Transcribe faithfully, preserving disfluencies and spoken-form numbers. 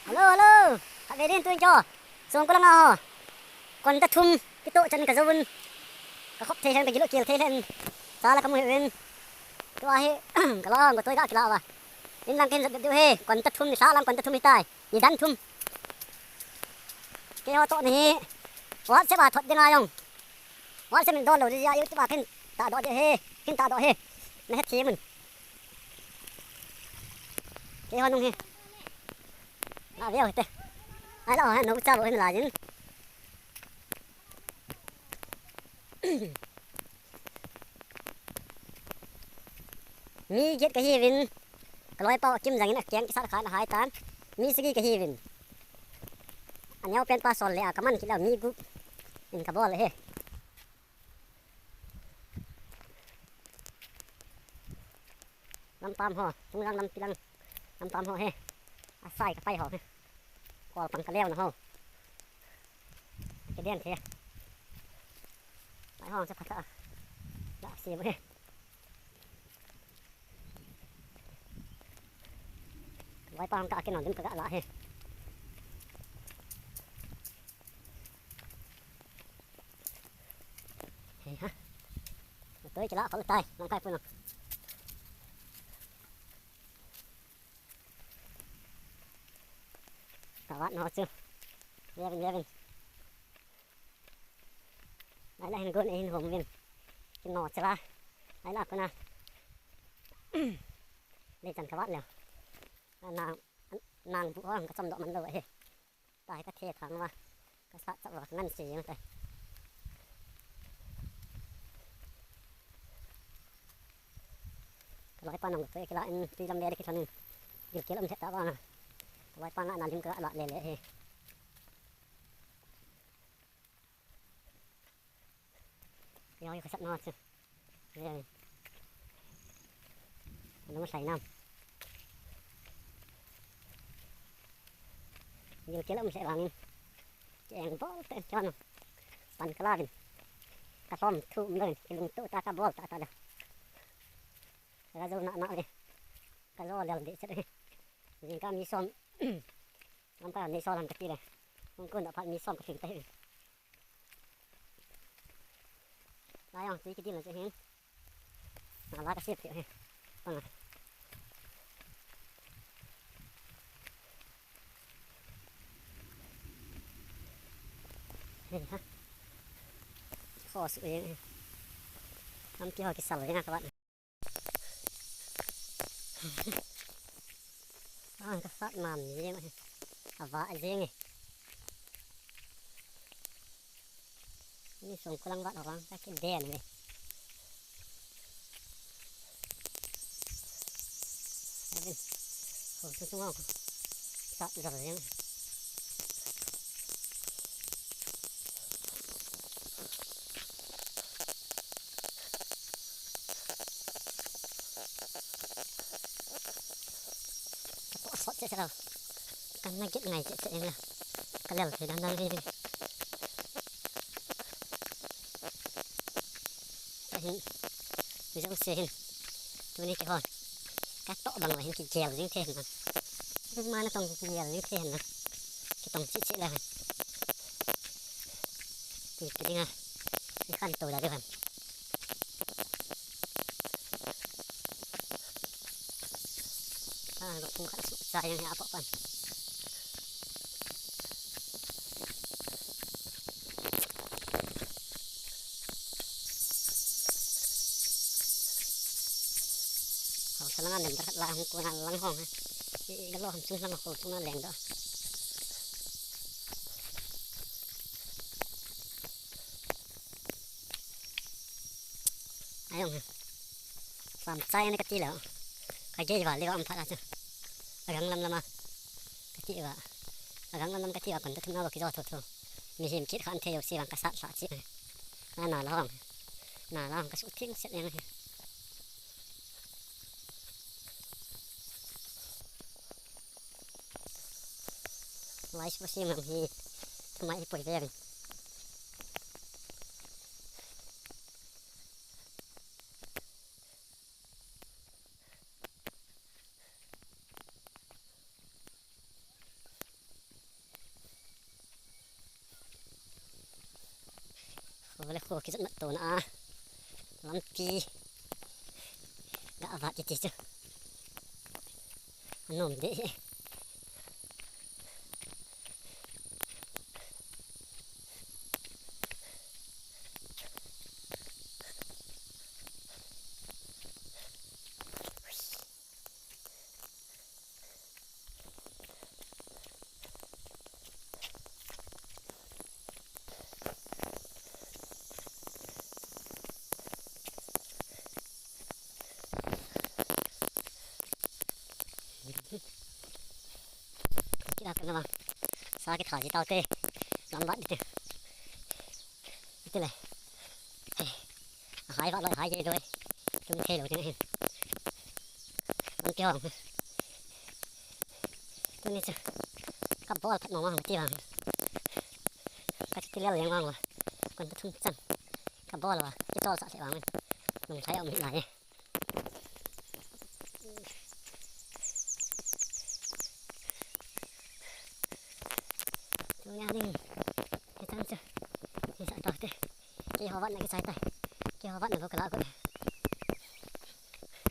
Hello, hello. Khatvei din tuin cho. Songkul langa ho. Konta thum kitoh chan kajouvin. Kakhop thei lheng, kagiloh kel thei lheng. Sala kamu hih uvin. Tua hi, kalang, katoi ga kila uva. Inlang kahin jot bep diu ahi. Konta thum ni, sala konta thum hitai. Nidan thum. Keiho toh nahi. WhatsApp a thot dinga jong. WhatsApp in download dia, YouTube a kahin tahdoh ding ahi. Kahin tahdoh ahi. Nahet thei mun. Keiho nung hi. La veu hite. Ai la, oh, no cha bo hin la jin. Mi get kahiuvin. Kaloipa Kimjang in akeng kisat khan ahai tan. Mi sagi kahiuvin. Aneopen pa sol le a kaman kit leh mi gup in kabol ahi. Lampam ho, Chunglang lampi lang. Lampam ho hi. Asai kapai ho hi. Kol pang kaleo na ho. Kiden the. Pai ho sa phata. La si bo hi. Vai pang ka kinon dim kaga la hi. Hei ha. Toi kila khol tai, nang kai puno. Kavat no chu. Vevin, vevin. Lai la hin gon hin hom vin. Kino chila. Lai la kuna. Dei chan kavat leo. Nang, nang bu hong kachom doh man lou ahi. Tahi kathe thang uva. Kasat chap uva kangan se jeng tai. Kaloi pa nang toi kila in tui lam le le kithonin. Gilkel um thet ta vanga. Kaloi pa nga na lim kala le le hi. Yo, yo, kasat na chu. Ye. Ano masai nam. Gilkel um se vangin. Keng bol te chon. Pan kalavin. Kasom thum loi. Kilungto ta kabol ta ta da. Kajo na na le. Kajo lel de se de. Jingkah mi som. Lamkah ni som lam kati le. Hung kun da phat mi som kalhing ta hi. Lai jong tui kidin la chu hin. Na la kasep thei hi. Pang a. Hei ha. Kho su jeng hi. Lampi ho kisal jeng a kavat. Ang kasat mam jeng hi. Ava jeng hi. Ni songkul lang vat ho vang, ka kiden ve. Avin. Ho sung sung ho. Sat jal jeng. Kato sot che che la. Kana git ngai che che la. Kalel thei dan dan ve. Kahin. Mi jong se hin. Tuni kihon. Kato bang la hin kigel jing thei hin. Mana tong kigel jing thei hin. Kitong che che la hin. Ti kidinga. Ikhan to la de hin. Ah, lok phung khat su cha yang hi a pah pan. Hausa langa nem ta khat la hung kona lang hong ha. I, i galo ham chung langa kho chung na leng da. Ayong ha. Sam chai na kati la. Ka gei va le va am phat a chu. Agang lam lama. Kati va. Agang lam lam kati va kon ta thum na va ki jo tho tho. Mihem kit khan thei jo si vang ka sat sa chi. Na na la hong. Na la hong ka su thing set yang hi. Lai su si mang hi. Thumai hi poi ve. Vale kho kijot mat tona a. Lampi. Ga vat kiti chu. Anom de. Kila kana bang. Sa kitha ji taute. Lam vat dite. Itile. Hai vat loi hai je doi. Tum thei lou ding ahin. Lam ti hong. Tuni chu. Ka bol phat mong mong ti vang. Ka ti lel leng vang va. Kon pathum chan. Ka bol va. Kitol sa se vang. Nung thai om hi lai. Tunia ding. Hitan chu. Hisa taute. Keiho vatna kichai tai. Keiho vatna bou kala ko.